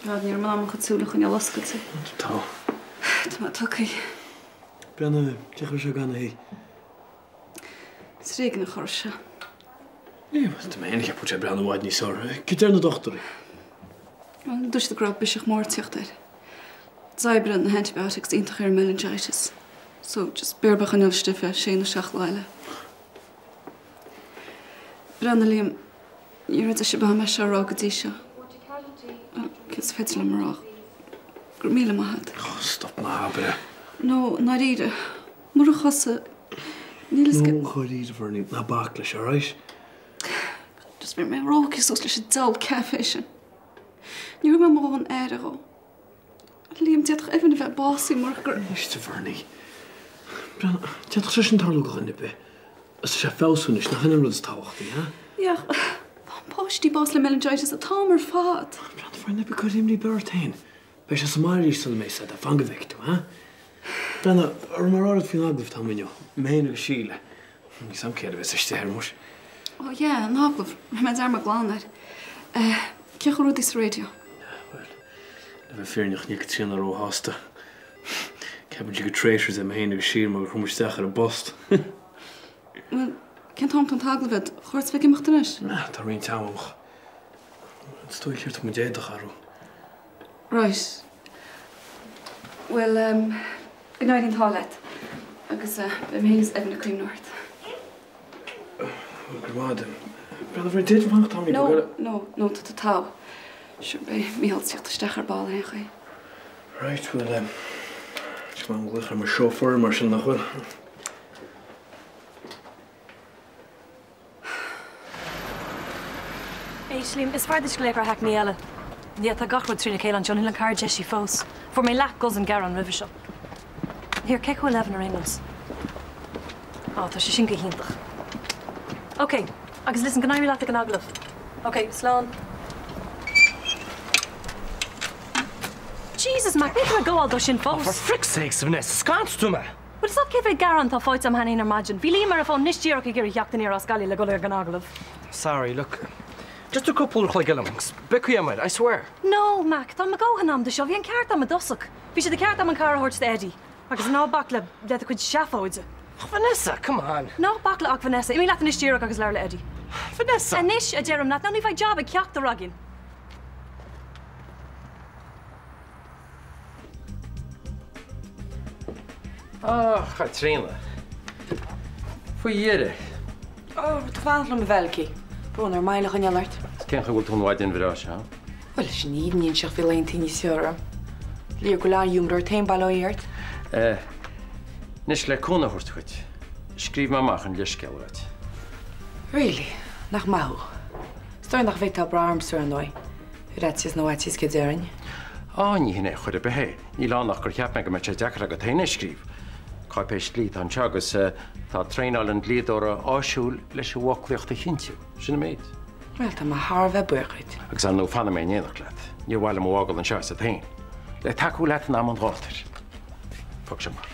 God, ní raibh mé in ann mo chuid súl a choinneáil oscailte. Tá. Tá mé tugtha. Breathnaigh, cén chaoi a raibh sé gan a shuí. Is ar éigean a chorraigh sé. Ní, tá mé féin ag ceapadh go bhfuil sé ag breathnú i bhfad níos fearr. Cad deir na dochtúirí? Bhuel, dúirt siad go raibh biseach mór ag tíocht air. D'oibrigh na antibiotics iontach ar an meningitis. So, just b'fhéidir é a choinneáil istigh feadh sé nó seacht lá eile. Breathnaigh, Liam, ní raibh deis ar bith agam é seo a rá go dtí seo. Bhuel, céard is féidir liom a rá? Go raibh míle maith agat. Oh, stop ná habair é. No, i ndáiríre, murach thusa, níl fhios No, dháiríre, Bhernie, ná bac leis, alright? Just bhí mé róthugtha suas leis an diabhal caife sin. Níor thug mé mo dhóthain aire dhó. Liam, d'fhéadfadh Evan a bheith básaithe murach gur. Éist, a Bhernie. Breathnaigh, d'fhéadfadh sé sin tarlú do dhuine ar bith. Is tá sé ag feabhsú anois, nach in an rud is tábhachtaí, ha? Yeah, ach faigheann páistí bás le meningitis an t-am ar fad. Breathnaigh, Bhernie, ná bí ag cur imní ar bith ort féin. Beidh sé sa mbaile arís sula mbeidh fhios agat, fan go bhfeicfidh tú, ha? Breathnaigh, an raibh mé ag rá leat faoin agallamh atá agam inniu, mé féin agus Síle. Níl fhios agam céard a bheas istigh air, muis. Ó yeah, an t-agallamh. Rinne mé dearmad glan air. Eh, cén chaoi a raibh rudaí sa raidió? Bhuel, le bheith fírinneach, níl Caitríona róshásta. Ceapann sí gur traitors é mé féin agus Síle mar gur chuir muid isteach ar an bpost. Bhuel, cén t-am atá an t-agallamh agat? Ar chóir duit bheith ag imeacht anois? Tá roinnt ama ach is dóigh céard tá muid éadach orthu. Right. Bhuel, em, go n-éirí an t-ádh leat. Agus eh, beidh mé féin is Evan ag cuimhneamh ort. Bhuel, go raibh maith agat. Breathnaigh, Bhernie, d'fhéadfainn fanacht tamaillín No, no, no, tá tú togha. Sure, beidh Mícheál ag tíocht isteach ar ball ar aon chaoi. Right, bhuel, em, is maith an glaoch ar mo chauffeur mar sin, nach bhfuil? Éist, Liam, is fearr duit glaoch ar hackney eile. Yeah, tá gach rud trína chéile anseo, níl an carr deisithe fós. Fuair mé leath dozen gearán roimhe seo. Here, cén chaoi a bhfuil Evan ar aon nós? Á, tá sé sin go hiontach. Ok, agus listen, go n-éirí leat ag an agallamh. Ok, slán. Jesus, Mac, níl tú ag gabháil dó sin fós. Oh, for frick's sakes, Vanessa, scanraigh tú mé! Bhuel, is cé mhéad gearán atá faighte agam cheana féin ar maidin. Bhí Liam ar an bhfón anois díreach ag iarraidh theacht aniar as Gaillimh le dul ag an agallamh. Sorry, look, just tabhair cúpla uair a chloig eile dom agus beidh caoi agam air, I swear. No, Mac, tá mo dhóthain am de seo, bhí an ceart agam i dtosach. Bhí sé de cheart agam an carr a thabhairt d'Eddie. Agus ná bac le le do chuid seafóide. Ach Vanessa, come on. Ná bac le ach Vanessa, imigh leat anois díreach agus labhair le Eddie. Vanessa! Anois, a deirim leat, nó ní bheidh jab ag ceachtar againn. A Chaitríona. Faoi dheireadh. Ó, tú ag fanacht liom a Bheilcí. Brón orm moill a choinneáil ort. Is cén chaoi a bhfuil tú an mhaidin bhreá seo? Bhuel, leis an fhírinne a inseacht bhí laethanta níos fearr orm. Léir go bhfuil an-ghiúmar ort féin, bail ó Dhia ort. Eh, anois le cúnamh a thabhairt dhuit, scríobh mé amach an leithscéal dhuit. Really? Nach maith thú. Is dóigh nach bhféadfá brath ormsa ar ndóigh. Ar fhaitíos nó fhaitíos cé déarfainn. Á, ní hin é chor ar bith é. Níl ann ach gur cheap mé go mbeadh sé deacair agat féin é a scríobh. Cáipéis dlí atá anseo agus tá traenáil an dlíodóra áisiúil leis an bhfoclaíocht a chinntiú. Sin an méid. Bhuel, tá mé thar a bheith buíoch dhuit. Agus ar ndóigh fanfaidh mé in éineacht leat. Níor mhaith liom thú a fhágáil anseo asat féin. Le tacú leat in am an ghátair. Fág seo amach.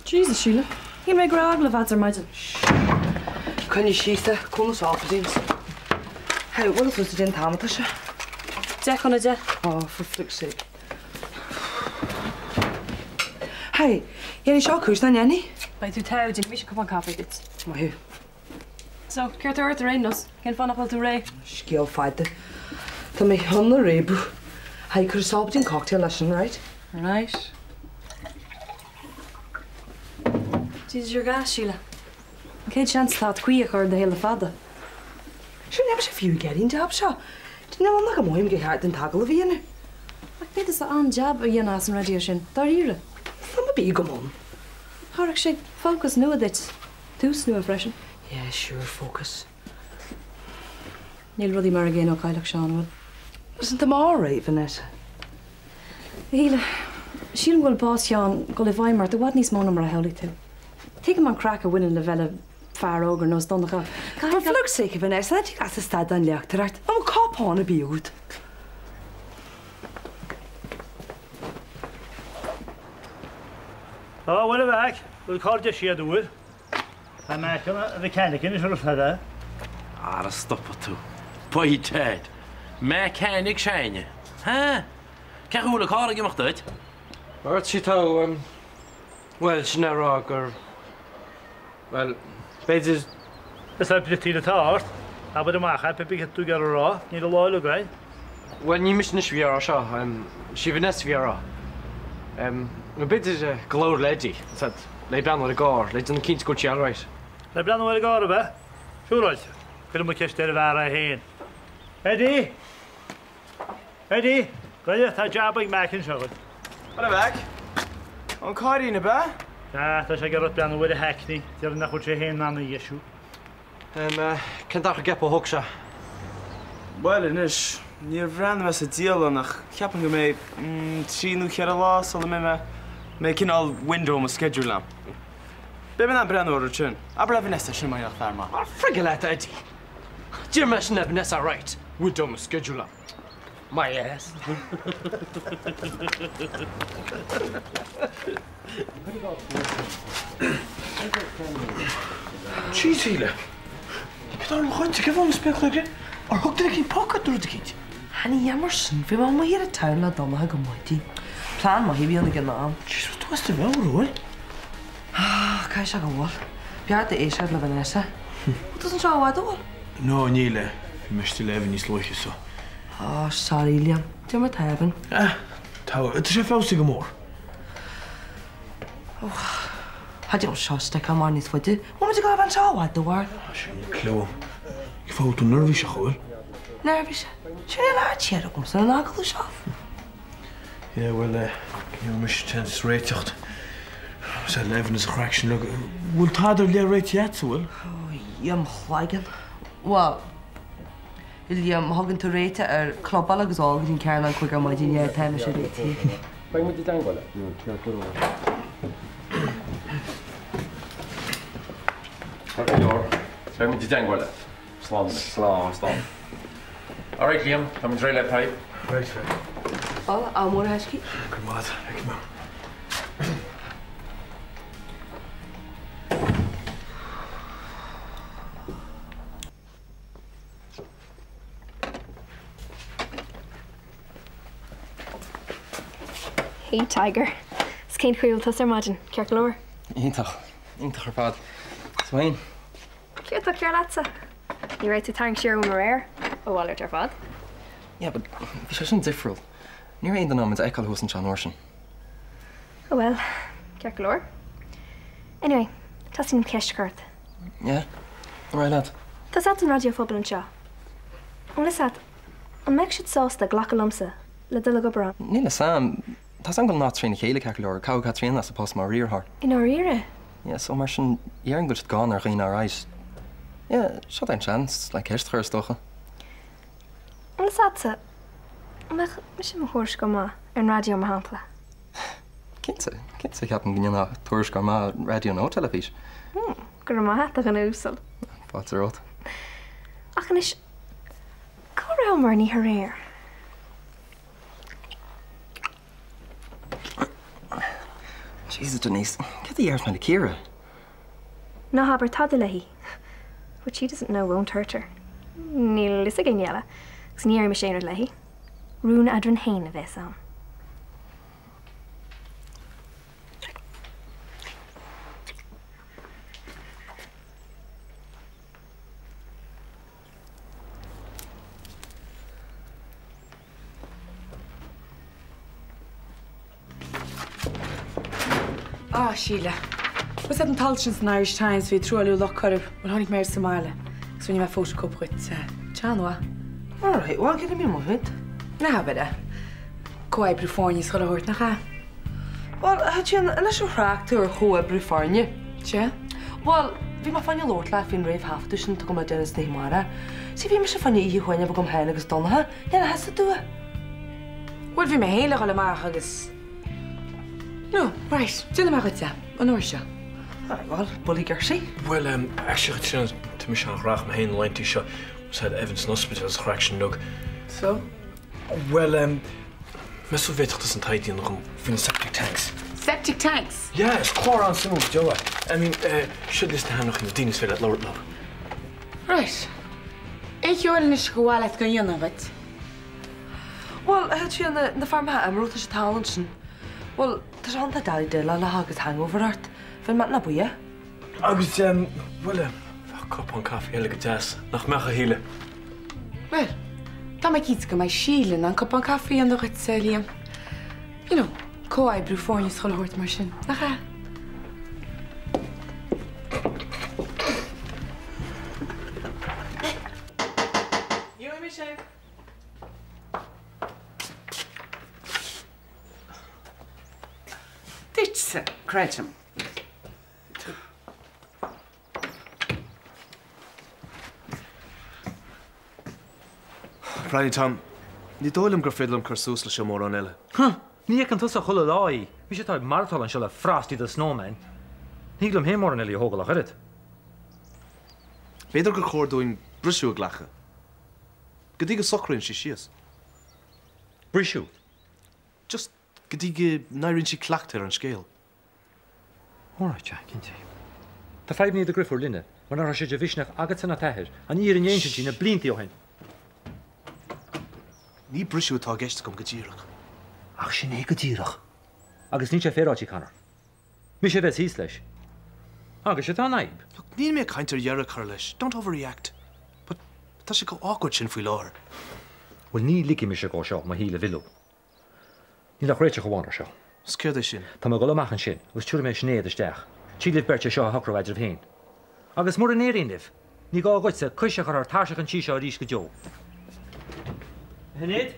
Jesus, Síle. Shíl mé go raibh agallamh agat ar maidin. Coinnigh síos é, cúnamh Solpadeine. Hey, bhfuil fhios agat cén t-am atá sé? 10:10 chun. Oh, for flick's sake. Hey, dhéanfaidh seo cúis nach ndéanfaidh? Beidh tú togha, déanfaidh mise cupán caife duit. Maith thú. So, céard tá ort ar aon nós? Cén fáth nach bhfuil tú réidh? Scéal fada. Tá mé chun a réabadh. Hey, cuir Solpadeine cocktail leis sin, right? Right. Jesus, you're gas, Síle. An chéad seans atá agat caoi a chur i do shaol le fada. Sure, níl mise fiú ag iarraidh an jab seo. Níl ann ach go mothaím go ceart an t-agallamh a dhéanamh. Ach d'fhéadfá an-jab a dhéanamh as an raidió sin, dáiríre. Suim ar bith agam ann. Thabharfadh sé fócas nua duit. Tús nua freisin. Yeah, sure, focus. Níl rudaí mar an gcéanna ó cailleadh Seán, an bhfuil? Listen, tá mé alright, Vanessa. A Shíle, sílim go bhfuil bás Sheáin ag dul i bhfeidhm ort i bhfad níos mó ná mar a shamhlaigh tú. Tuigim an craic a bhaineann le bheith le fear óg ar nós Donncha. For fuck's sake, Vanessa, ná tig leatsa stad den léachtóireacht. An bhfuil cupán ar bith agat? Á, bhuel a Mheaic, bhfuil carr deisithe a'd an bhfuil? Tá Mac ina mheiceainic anois ar fad. Ara stopfaidh tú. By dad. Meiceainic s'againne. Ha? Cén chaoi a bhfuil an carr ag imeacht duit? Archie tá, bhuel, sin é a rá gur, bhuel, b'fhéidir. Is é briotaíl atá ort. Abair amach é, pé bith céard tá tú ag iarraidh a rá, níl an lá uilig againn. Bhuel, ní mise anois a bhí á rá seo, sí Vanessa a bhí á rá. Nó b'fhéidir go labhair le Eddie, said, le breathnú ar an gcarr, le déanamh cinnte go bhfuil sí alright. Le breathnú ar an gcarr, ab ea? Siúráilte. Cuirfidh muid ceist ar an bhfear é féin. Eddie! Eddie! Goile, tá jab ag Mac anseo dhuit. Bhuel, a Mheaic? An cairrín, ab ea? Sea, tá sé ag iarraidh breathnú ar a haicní. Déarfainn nach bhfuil sé féin in ann í a dheisiú. Cén dara gceap a thóg sé? Bhuel, anois, níor bhreathnaigh mé sa dialann ach ceapaim go mbeidh, mm, trí nó cheithre lá sula mbeidh mé, mbeidh cineál window i mo schedule a'm. Beidh mé in ann breathnú ar an rud sin. Abair le Vanessa sin mar dhéanfadh fear maith. Ah, frig leat, a Eddie! Deir mé sin le Vanessa right, window i mo schedule a'm. My ass. Jeez, Síle. Cad a tharla dhuit? Cén fáth a bhfuil spéaclaí agat? Ar thug duine eicínt poc ort nó rud eicínt? Ní hea mar sin, bhí mé amuigh ar an town le Donncha go maidin. Plean maith a bhí ann ag an am. Jeez, bhfuil tú as do mheabhair, an bhfuil? Ah, caithfidh sé go bhfuil. B'fhearr d'éisteacht le Vanessa. Bhfuil tusa anseo i bhfad, an bhfuil? No, níl. Bhí mé istigh le Evan níos luaithe so. Ah, sorry Liam. Cad é mar tá Evan. Ah, tá, tá sé feabhsaithe go mór. Oh, cad é seo stick amach níos faide. Bhfuil muid ag gabháil anseo i bhfad de bharr? Ah, sin clue. Cén fáth a bhfuil tú neirbhíseach, an bhfuil? Neirbhíseach? Sin é leath tíre agamsa an agallamh seo. Yeah, bhuel, eh, ní mise seans réiteacht. Is é le Evan is a chraic sin uilig. Bhfuil tada ar leith réitithe agat, an bhfuil? Oh, Liam chloigeann. Bhuel, Liam, má thugann tú réiteach ar clubáil agus ól go dtí an ceathrú chun 5 ar maidin, yeah, tá mise réitithe. Beidh muid i dteangmháil leat. Ceart go leor. Beidh muid i dteangmháil leat. Slán anois. Slán, slán. Alright Liam, tá muid réidh le play. Right, right. Bhuel, ádh mór a thaiscí. Go raibh maith agat. Feicfidh mé. Hey Tiger. Is cén chaoi a bhfuil tusa ar maidin, ceart go leor? Iontach. Iontach ar fad. Is tú féin? Céard atá cearr leatsa? Ní raibh tú ag tarraingt siar uaim aréir, a mhalairt ar fad. Yeah, but bhí sé sin difriúil. Ní raibh aon duine ann muid a fheiceáil thuas anseo an uair sin. Oh well, ceart go leor. Anyway, teastaíonn uaim ceist a chur ort. Yeah? Ar aghaidh leat. Tá 's agat an raidió phobail anseo. An bhfuil 'fhios agat, an mbeadh siad sásta glacadh liomsa le dul ag obair ann? Níl 'fhios a'm. Tá 's a'm go bhfuil an áit trína chéile ceart go leor. Cailleadh Caitríona as a post mar riarthóir. I ndáiríre? Yeah, so mar sin, déarfainn go bhfuil siad gann ar dhaoine alright. Yeah, seo é an seans le ceist a chur is dócha. An bhfuil 'fhios a'dsa, an mbeadh mise i mo thuairisceoir maith ar an raidió mar shampla? Cinnte, cinnte, ceapaim go ndéanfá tuairisceoir maith raidió nó teilifís. Hmm, go raibh maith a't a dhuine uasail. Fáilte romhat. Ach anois, cá rabhamar an oíche aréir? Jesus, Denise, céard a dhéarfas mé le Ciara? Ná habair tada léi. What she doesn't know won't hurt her. Níl a fhios ag éinne eile, agus ní dhéarfaidh mise aon rud léi. Rún eadrainn féin a bheas ann. Ah, Síle. Bhfuil 'fhios agat an t-alt sin san Irish Times faoi truailliú Loch Coirib, bhuel tháinig mé air sa mbaile agus rinne mé fótachóip dhuit. Tá an-mhaith. Alright, bhuel go raibh míle maith agat. Ná habair é. Comhoibriú foirne is chuile shórt, nach ea? Bhuel, a Chaitríona, anois a thrácht tú ar chomhoibriú foirne. Sea? Bhuel, bhí mé fá choinne labhairt leat faoin réamhthaifeadadh sin atá agam le déanamh san oíche amárach. See, bhí mise fá choinne oíche amháin a bheith agam féin agus Donncha, níl a fhios agat dúinn. Bhuel, bhí mé féin le dhul amach agus. No, right, déanfaidh mé dhuit é, an uair seo. Alright, bhuel, buailfidh girseach. Bhuel, em, actually, a Chaitríona, tá mise an-ghnóthach mé féin na laethanta seo. Is ea, Evan san ospidéal is an chraic sin uilig. So? Bhuel, em, meas tú an bhféadfadh tusa an taighde a dhéanamh dhom faoi na septic tanks? Septic tanks? Yeah, is clár an-suimiúil go deo é. I mean, seo liosta na hainmneacha na daoine is féidir leat labhairt leo. Right. Aon cheo eile anois gur mhaith leat go ndéanfainn dhuit? Bhuel, a Chaitríona, na fear maith Emerald, tá sé thall ansin. Bhuel, tá sé iontach doiligh déileáil léi agus hangover ort. Bheinn maith ná buíoch. Agus, bhuel, bheadh cupán caife eile go deas, nach mbeadh, a Shíle? Bhuel, tá mé cinnte go mbeidh Síle in ann cupán caife a dhéanamh dhuit, a Liam. You know, comhoibriú foirne is chuile shórt mar sin, nach ea? Gheobhaidh mé sibh. Duitse, creidim. Bryony, Tom, ní dóigh liom gur féidir liom cur suas leis seo mórán eile. Huh! Ní fheiceann tusa chuile lá í. Mise atá ag maireachtáil anseo le Frosty the Snowman. Ní thig liom féin mórán eile a thógáil ach oiread. B'fhéidir gur chóir dúinn briseadh a ghlacadh. Go dtí go socraíonn sí síos. Briseadh? Just go dtí go n-éiríonn sí cleachtaithe ar an scéal. Alright, yeah, cinnte. Tá fadhbanna ag do dheirfiúr linne mar nach raibh sé de mhisneach agatsa ná t'athair an fhírinne a insint di na blianta ó shin. Ní briseadh atá i gceist agam go díreach. Ach sin é go díreach. Agus níl sé féaráilte, Conor. Mise a bheas thíos leis. Agus sé atá an fhadhb. Look, níl mé ag caint ar dheireadh a chur leis. Don't overreact. But tá sé chomh awkward sin faoi láthair. Bhuel, ní ligfidh mise dhó seo mo shaol a mhilleadh. Níl ach réiteach amháin ar seo. 'S céard é sin? Tá mé ag dul amach ansin agus tabharfaidh mé Sinéad isteach. Tig libh beirt é seo a shocrú eadraibh féin. Agus mura n-éiríonn libh, ní gá dhuitse cois a chur thar tairseach an tí seo arís go deo. A Shinéad?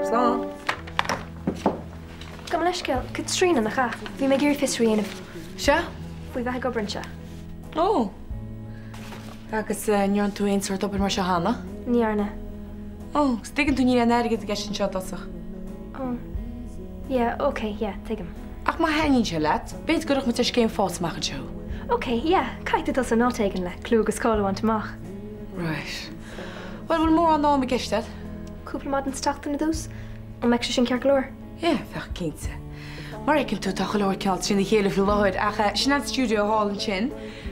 Slán. Gabh mo leithscéal, Caitríona, nach ea? Bhí mé ag iarraidh fiosrú a dhéanamh. Sea? Faoi bheith ag obair anseo. Ó! Agus an ndearna tú aon sórt obair mar seo cheana? Ní dhearna. Ó, agus tuigeann tú níl aon airgead i gceist anseo i dtosach. Ó. Yeah, ok, yeah, tuigim. Ach má thaitníonn sé leat, b'fhéidir go gcuirfeadh muid ar scéim fás amach anseo thú. Ok, yeah, caithfidh tú dul san áit éigin le clú agus cáil a bhaint amach. Right. Bhuel, bhfuil mórán am i gceist agat? Cúpla maidin sa tseachtain ar dtús. An mbeadh sé sin ceart go leor? Yeah, bheadh cinnte. Mar a fheiceann tú, tá chuile shórt cineál trína chéile faoi láthair, ach sin an stiúideo thall ansin.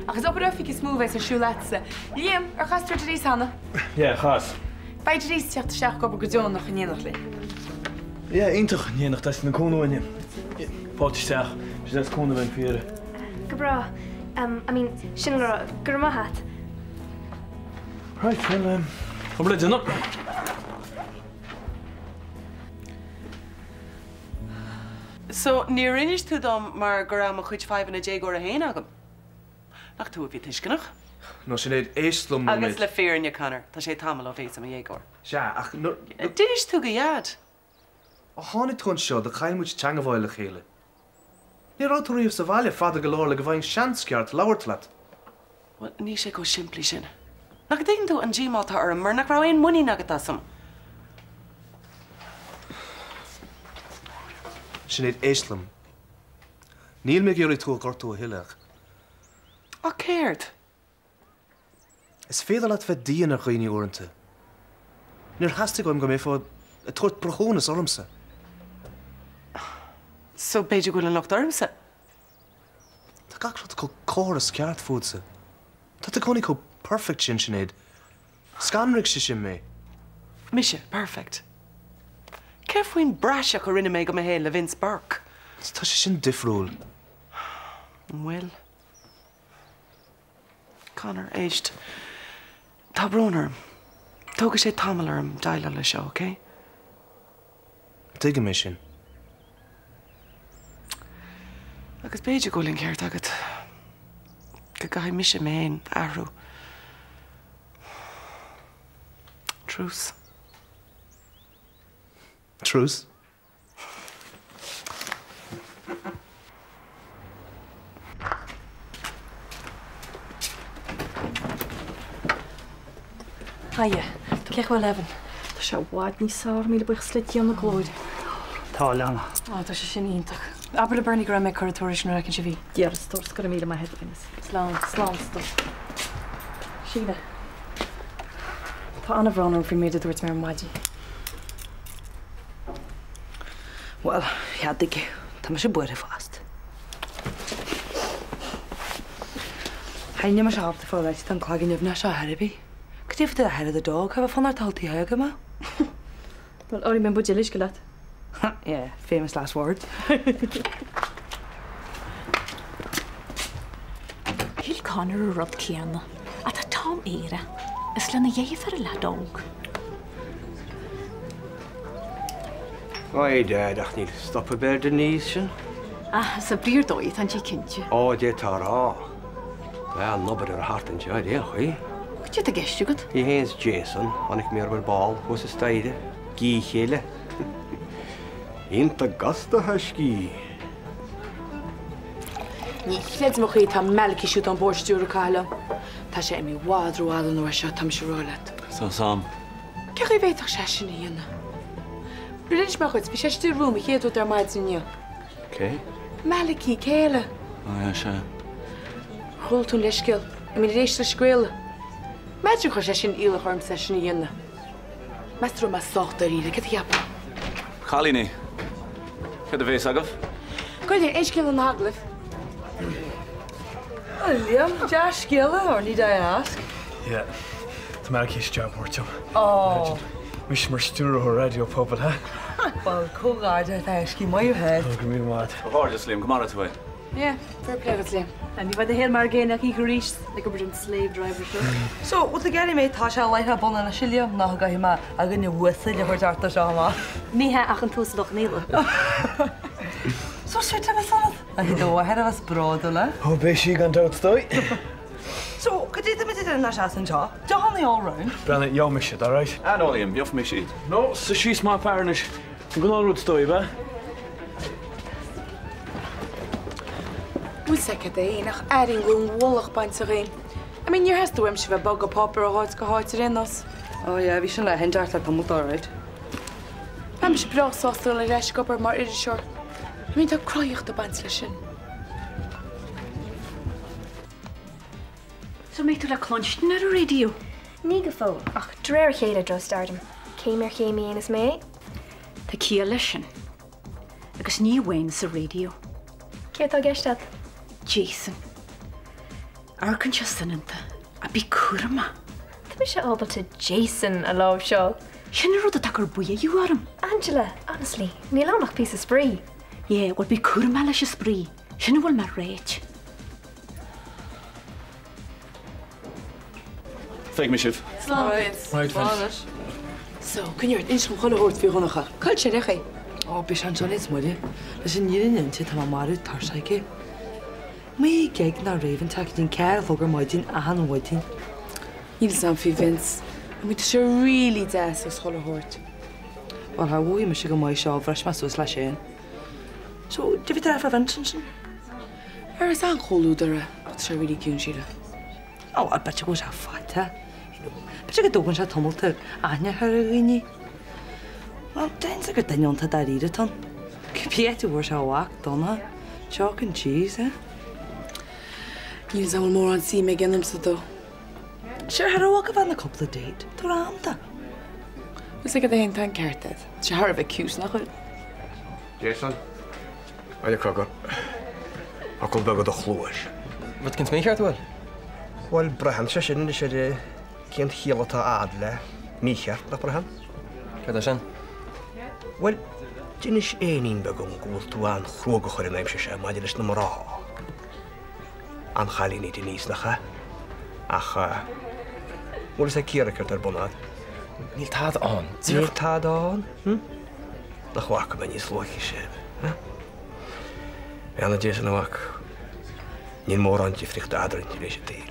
Ach is obair oifige is mó a bheas ar siúl agatsa. Liam, ar chas tú ar Denise cheana? Yeah, chas. Beidh Denise ag teacht isteach ag obair go deonach in éineacht linn. Yeah, iontach, in éineacht, teastaíonn cúnamh uainne. Fáilte isteach, sé deas cúnamh bheith faoi iarraidh. Go breá. I mean, sin le rá, go raibh maith a't. Right, well, obair le déanamh. So, níor inis tú dom mar go raibh mo chuid fadhbanna déagóra féin agam? Nach tú a bhí tuisceanach? No, Sinéad, éist liom nóiméad. Agus le fírinne, Conor, tá sé tamall ó bhíos i mo dhéagóir. Sea, ach nuair. D'inis tú do Dhaid. Ó tháinig tú anseo, do chaill muid teangabháil le chéile. Ní raibh tú riamh sa bhaile fada go leor le go bhfaighinn seans ceart labhairt leat. Bhuel, níl sé chomh simplí sin. Nach dtuigeann tú an díomá atá orm mar nach raibh aon muinín agat asam? Sinéad, éist liom. Níl mé ag iarraidh tú a ghortú a thuilleadh ach. Ach céard? Is féidir leat bheith dian ar dhaoine uaireanta. Níor theastaigh uaim go mbeifeá ag tabhairt breithiúnas ormsa. So b'fhéidir go bhfuil an locht ormsa? Tá gach rud chomh cóir is ceart fútsa. Tá tú i gcónaí chomh perfect sin, Sinéad. Scanraigh sé sin mé. Mise, perfect? Céard faoin bpraiseach a rinne mé de mo shaol le Vince Burke? Tá sé sin difriúil. An bhfuil? Conor, éist. Tá brón orm. Tógfaidh sé tamall orm déileáil leis seo, ok? Tuigim é sin. Agus b'fhéidir go bhfuil an ceart agat. Go gcaithfidh mise mé féin a athrú. Truce. Truce? Haia. Cén chaoi a bhfuil Evan? Tá sé i bhfad níos fearr, míle buíochas le Dia na glóire. Tá, a leana. Á, tá sé sin iontach. Abair le Bernie go raibh mé ag cur a tuairisc nuair a fheiceann sibh í. Déarfad a stór, go raibh míle maith agat, a Innes. Slán, slán, a stór. Síle. Tá an-bhrón orm faoin méid a dúirt mé ar maidin. Bhuel, cheadaigh. Tá mise buartha fosta. Níl mise ábalta fáil réitithe don cloigeann nimhneach seo ar bith. Cad é fá the hair of the dog, cá bhfuil fanacht toltaí agam, eh? Bhuel, ólfaidh mé an buidéal uisce leat. Yeah, famous last words. Shíl Conor an rud céanna. Ach tá Tom aerach. Is lena dheirfiúr an leaid óg. By dad, ach níl stop ar bith ar Denise sin. Ah, is oibrí ar dóigh atá inti cinnte. Ó, d'fhéadfá a rá. Bheadh an obair ar a thart anseo ar aon chaoi. Cad é atá i gceist agat? Í féin is Jason, chonaic mé orthu ar ball thuas an staighre, gíchéile. Iontach gasta, a thaiscí. Ní chreidim an chaoi atá Malachy siúd ón bord stiúrtha ag caitheamh liom. Tá sé imithe i bhfad rófhada an uair seo, tá mise a rá leat. Tá 's a'm. Cén chaoi a bhféadfadh sé sin a dhéanamh? Ar inis mé dhuit, bhí sé istigh romham an chéad rud ar maidin inniu. Cé? Malachy, cé eile? Ó yeah, sea. Ar chuala tú an leithscéal? I mean, ar éist leis an gcraoladh? Imagine chuir sé sin iallach ormsa é sin a dhéanamh. Meas tú raibh mé sách dáiríre, céard a cheapfá? Cailíní, céard a bhéas agaibh? Goidé, aon scéal ó na hagallaimh? A Liam, dea-scéala, or need I ask? Yeah, tá Malachy théis job a thabhairt dom. Aww. Imagine, mise mar stiúrthóir raidió pobail, ha? Bhuel, comhghairdeas a thaiscí, maith thú. Ó, go raibh míle maith agat. Comhghairdeas, Liam, go maire tú é. Yeah, fair play duit, Liam. Ní bheidh do shaol mar an gcéanna ach oíche arís ag obair don slave driver seo. So, bhfuil tú ag iarraidh mé tá sé láithreach bonn anois, a Liam, nó go gcaithfidh mé a dhuine uasail a thabhairt ort as seo amach. Ní hea ach an tUasal Ó Conaola. So, sweet a bheas ionat. Ach do mháthair a bheas bródúil, eh? Ó, beidh sí gan dabht is dóigh. So, cad é táimid ag déanamh anois as anseo? Deochanna all round. Breathnaigh, gheobhaidh mise iad, alright? Ah no, Liam, gheobhaidh mise iad. No, suigh síos maith fear anois. An gnáthrud is dóigh, ab ea? Bhfuil 's agat é nach airím go bhfuil an mhullach bainte dhínn. I mean, níor theastaigh uaimse bheith ag bogadh páipéar ó háit go háit ar aon nós. Oh yeah, bhí sin le hindeacht le tamall alright. Bheadh mise breá sásta dul ar ais ag obair mar iriseoir. I mean, tá cruthaíocht ag baint leis sin. So mbeidh tú le cluinstin ar an raidió? Ní go fóill, ach de réir a chéile i dtreo stardom. Céim ar chéim a dhéanas mé é. Tá ciall leis sin. Agus Agus ní amháin sa raidió. Céard atá i gceist agat? Jason. Amharcann sé soineanta ach bí cúramach. Tá mise ábalta Jason a láimhseáil. Sin an rud atá ag cur buaireamh orm. Angela, honestly, níl ann ach píosa spraoi. Yeah, bhuel bí cúramach leis an spraoi. Sin a bhfuil mé a ráit. Feicfidh mé sibh. Slán Vince. Right Vince. So, coinnigh ort, inis dom chuile shórt faoi Dhonncha. Cá bhfuil sé ar chaoi? Ó, beidh sé anseo níos moille. Leis an fhírinne a inse, tá mé marbh tuirseach aici. Maí gig ná raibh an teach go dtí an 4 a chlog ar maidin achan mhaidin. Níl fhios a'm faoi Vince. I mean, tá sé really deas agus chuile shórt. Bhuel, char mhothaigh mise go maith seo, bhris mé suas leis féin. So, cad é fá Vince ansin? Ar is an-chomhluadar é, ach tá sé really ciúin, Síle. Ó, b'fhéidir go bhfuil sé faighte. B'fhéidir go dtógann sé tamall aithne a chur ar dhaoine. Bhuel, déarfainnse gur duine iontach dáiríre atá ann. Cibé áit a bhfuair sé a mhac, Donncha, chalk and cheese, eh? Níl fhios a'm an bhfuil mórán suime aige ionamsa though. Sure, thar a bheadh a bheith na cúpla date, tá am dó. Is ag féin tá an ceart agat. Tá sé thar a bheith cute, nach bhfuil? Jason, Oile cogar. Focal beag i do chluais. Rud eicínt mícheart, an bhfuil? Bhuel, braitheann sé sin anois ar cén chiall atá a'd le mícheart, nach mbraitheann? Céard é sin? Bhuel, d'inis éinín beag dom go bhfuil tú an-chruógach ar an aimsir seo maidir leis na mná. An-chailín í Denise, nach ea? Ach, bhfuil fhios ag Ciara céard tá ar bun a'd? Níl tada ann. Níl tada ann? Hm? Nach bhfaca mé níos luaithe sibh, eh? Bhuel a Jason, a mhac, níl mórán difríochta eadrainn tar éis an tsaoil.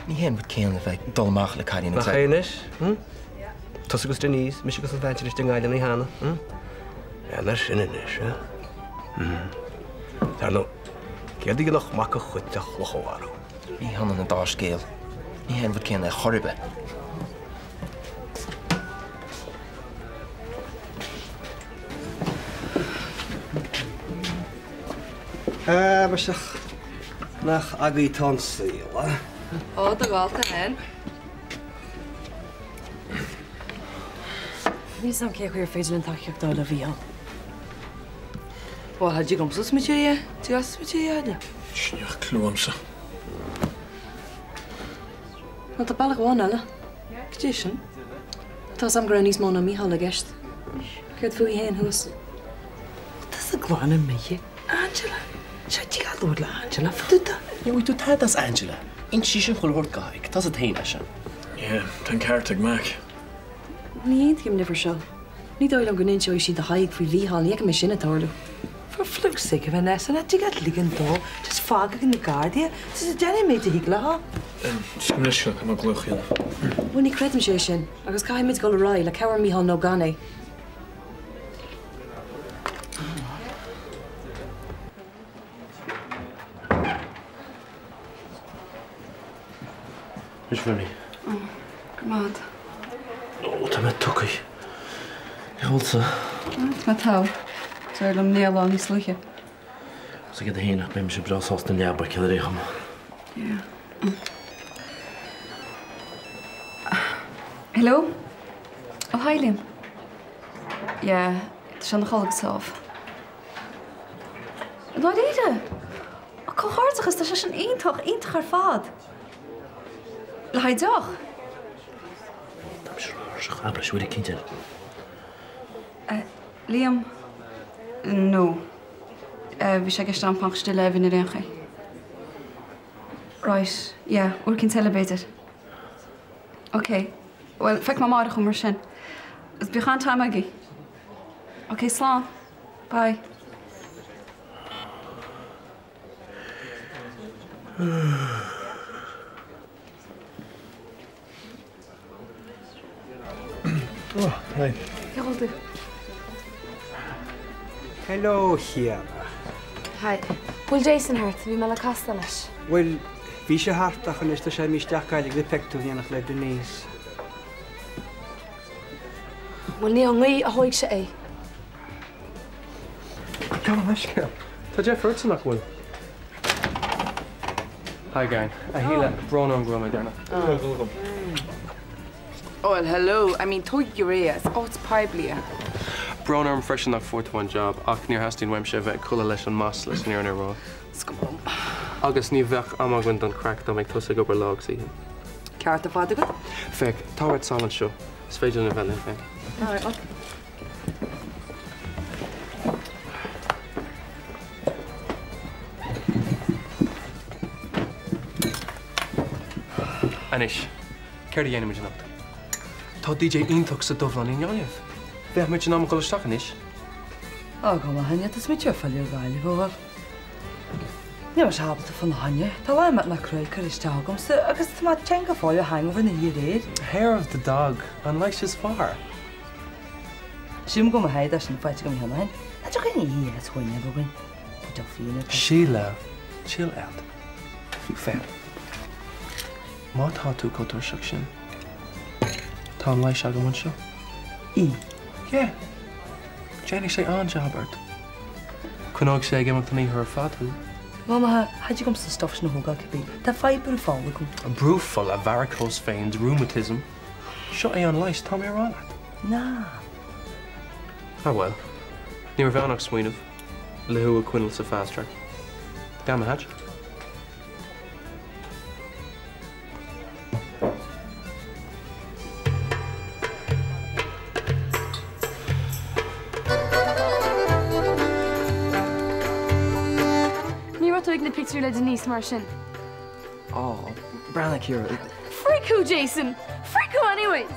Ní hé an rud céanna a bheith ag dul amach le cailín Nach é anois, hm? Tusa agus Denise, mise agus an bhean sin istigh i nGaillimh an oíche cheana, hm? Bhuel ar sin anois, eh? Hm. Dar ndóigh, céard a dhéanfadh mac an chait ach luch a mharú? Ní hionann an dá scéal. Ní hé an rud céanna ar chor ar bith. Ah, amaisteach nach agaibh atá an saol, a? Ó, do dhalta féin. Níl 'fhios a'm cén chaoi ar féidir linn tacaíocht a fháil ó Mhícheál. Bhuel, cha dtig liomsa smaoitiú air. Tig leat smaoitiú air, a Áine? Níl clue a'msa. Bhuel, tá bealach amháin eile. Cad é sin? Tá 'fhios a'm go raibh níos mó ná Mícheál i gceist. Céard fúithi fhéin thuas? Tusa glan imithe, Angela. Sea, tig leat labhairt le Angela fá dtaobh de. Ní bhfaighidh tú tada as Angela. Inseoidh sise chuile shórt go hAdhbh. Tá 'fhios agat fhéin é sin. Yeah, tá an ceart ag Mac. Ní aontaím libh ar seo. Ní dóigh liom go n-inseoidh sí do Thadhg faoi Mhícheál, ní fheicim é sin ag tarlú. For flukes sake, a Vanessa, nach dtig leat ligean dó just fágadh na Gardaí just déan an méid a thig leo. Gabh mo leithscéal, caithfidh mé glaoch a dhéanamh. Bhuel, ní chreidimse é sin, agus caithfimid dul ar aghaidh, le cabhair Mícheál nó gan é. Anois Bernie. Ó, go raibh maith agat. Ó, tá mé tugtha. Cén chaoi a bhfuil tú? Tá mé togha. D'éirigh liom néal níos luaithe. Is ag iad féin ach beidh mise breá sásta an leaba a fheiceáil ar aon chuma. Yeah. Hello? Oh, hi Liam. Yeah, tá sé ina chodladh go sámh. I ndáiríre? Ó, comhghairdeachas, tá sé sin iontach, iontach ar fad. Le haghaidh deoch? Tá mise róthuirseach, abair leis uair eicínt eile. Liam? No. Bhí sé i gceist agam fanacht istigh le Evan ar aon chaoi. Right, yeah, uair eicínt eile b'fhéidir. Ok, bhuel, feicfidh mé amárach thú mar sin. Agus bíodh an-time agaibh. Ok, slán. Bye. Oh, hi. Cén chaoi a bhfuil tú? Hello, Chiara. Hi. Bhfuil Jason thart? Bhí mé le castáil leis. Bhuel, bhí sé thart ach anois tá sé imithe isteach Gaillimh le pictiúr in éineacht le Denise. Bhuel, ní ón ngaoth a thóig sé é. Gabh mo leithscéal. Tá deifir ortsa, nach bhfuil? Hi gang. A Shíle, brón orm go raibh mé deireanach. Oh, well, hello. I mean, tógaigí réidh, is áit poiblí é. Brón orm freisin nach bhfuair tú an jab, ach níor theastaigh uaimse a bheith ag codladh leis an masla san fhírinne a rá. Is cuma liom. Agus ní bheadh am againn don chraic dá mbeadh tusa ag obair lá agus oíche. Ceart ar fad agat. Féach, tá rud sall anseo. Is féidir linn a bheith linn féin. Alright, look. Anois, céard a dhéanfaimid anocht? Tá DJ iontach sa Dubhlann i nGaillimh. Bheadh muid in am a dhul isteach anois. Á, go maith, tá smaointe ar fáil ar Ghaillimh, a bhuel. Níl mise ábalta fána choinne. Tá lá millteanach cruaidh curtha isteach agamsa agus tá mé tinn go fóill ó hangover na hoíche aréir. Hair of the dog, an leigheas is fearr. Sílim go bhfuil mo thaghd sin faighte agam cheana féin. Ná tiocfaidh aon oíche dheas chugainn againn. Tá Duffy ina Síle, chill out. Féach. Má tá tú chomh tuirseach sin, tá an leigheas agam anseo. E. Yeah. Déanfaidh sé an-jab ort. Coinneoidh sé ag imeacht an oíche ar fad thú. Bhuel, má tá thig liomsa an stuff sin a thógáil cibé. Tá fadhb brú fola agam. Brú fola, varicose veins, rheumatism. Seo é an leigheas, tá mé a rá leat. Ná. Ah bhuel, ní raibh ann ach smaoineamh, le thú a choinneáil sa fast track. Down the hatch. Ní raibh tú ag na pictiúir le Denise mar sin. Ó, breathnaigh Ciara. Frick thú, Jason! Frick thú anyways!